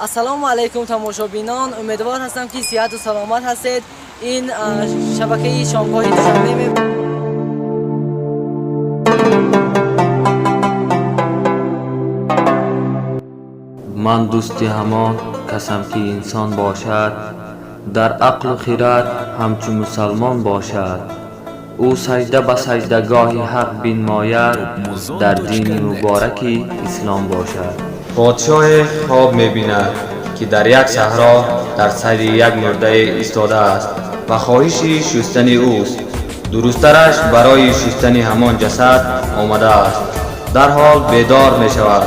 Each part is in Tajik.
Ассалому алайкум, тамошобинон. Умедвор ҳастам, ки сиҳату саломат ҳастед. Ин шабакаи Шомгоҳи Душанбе. Ман дӯсти ҳамон касам, ки инсон бошад, дар ақлу хирад ҳамчу мусалмон бошад. Ӯ саҷда ба саҷдагоҳи ҳақ бинмояд, дар дини мубораки ислом бошад. Подшоҳе хоб мебинад, ки дар як саҳро дар сари як мурдае истодааст ва хоҳиши шустани ӯст. Дурусттараш, барои шустани ҳамон ҷасад омадааст. Дарҳол бедор мешавад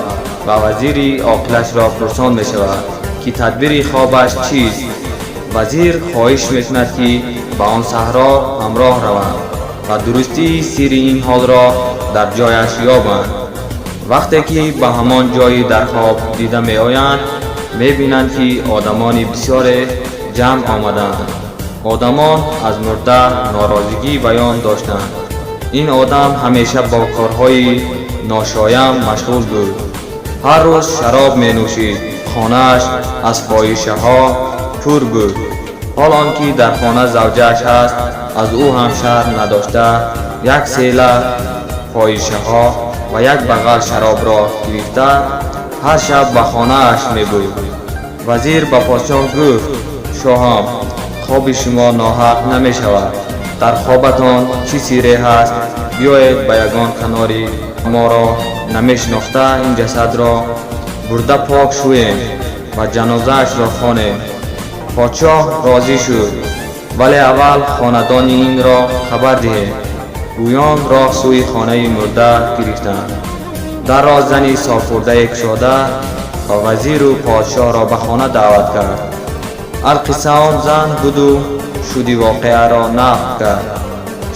ва вазири оқилашро пурсон мешавад, ки тадбири хобаш чист. Вазир хоҳиш мекунад, ки ба он саҳро ҳамроҳ раванд ва дурустии сирри ин ҳолро дар ҷояш ёбанд. Вақте ки ба ҳамон ҷои дар хоб дида меоянд, мебинанд, ки одамони бисёре ҷамъ омадаанд. Одамон аз мурда норозигӣ баён доштанд. Ин одам ҳамеша бо корҳои ношоям машғул буд, ҳар рӯз шароб менӯшид, хонааш аз фоҳишаҳо пур буд. Ҳол он ки дар хона завҷааш ҳаст, аз ӯ ҳам шарм надошта, як села фоҳишаҳо ва як бағал шаробро гирифта, ҳар шаб ба хонааш мебурд. Вазир ба подшоҳ гуфт: «Шоҳам, хоби шумо ноҳақ намешавад. Дар хобатон чӣ сирре ҳаст? Биёед, ба ягон канори моро намешинохта ин ҷасадро бурда пок шӯем ва ҷанозаашро хонем». Подшоҳ розӣ шуд, вале аввал хонадони инро хабар диҳем. Гӯён роҳ сӯи хонаи мурда гирифтанд. Дарро зани солхӯрдае кушода ва вазиру подшоҳро ба хона даъват кард. Алқисса, он зан буду шуди воқеаро нақл кард: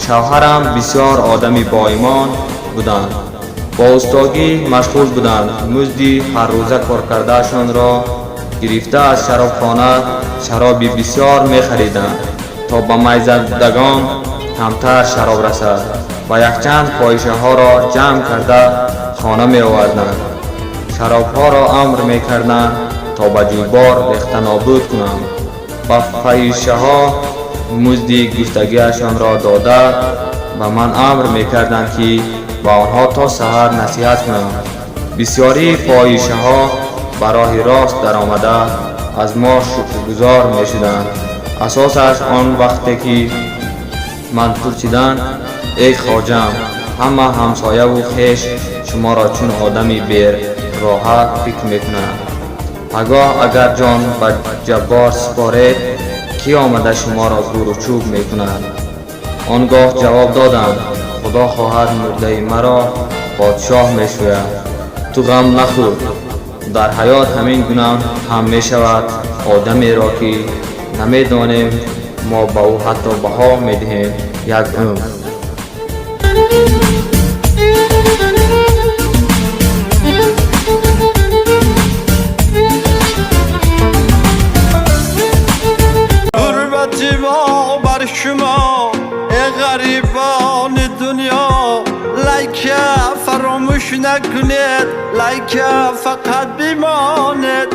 «Шавҳарам бисёр одами боимон буданд, бо устогӣ машғул буданд. Музди ҳаррӯза коркардаашонро гирифта, аз шаробхона шароби бисёр мехариданд, то ба майзадагон камтар шароб расад, ва якчанд фоҳишаҳоро ҷамъ карда хона меоварданд. Шаробҳоро амр мекарданд, то ба ҷӯйбор рехта нобуд кунанд. Ба фаҳишаҳо музди гуфтагиашонро дода, ба ман амр мекарданд, ки ба онҳо то саҳар насиҳат кунам. Бисёрии фоҳишаҳо ба роҳи рост даромада, аз мо шукргузор мешуданд. Асосаш он вақте ки ман пурсиданд: эй хоҷам, ҳама ҳамсояву хеш шуморо чун одами бероҳа фикр мекунанд. Пагоҳ агар ҷон ба ҷаббор супоред, кӣ омада шуморо гӯру чӯб мекунад? Он гоҳ ҷавоб додам: худо хоҳад, мурдаи маро подшоҳ мешӯяд, ту ғам нахӯр». Дар ҳаёт ҳамин гуна ҳам мешавад. Одамеро, ки намедонем, мо ба ӯ ҳатто баҳо медиҳем як умр. Ғурбати мо бар шумо, эй ғарибони дунё, лайка фаромӯш накунед, лайка фақат бимонед.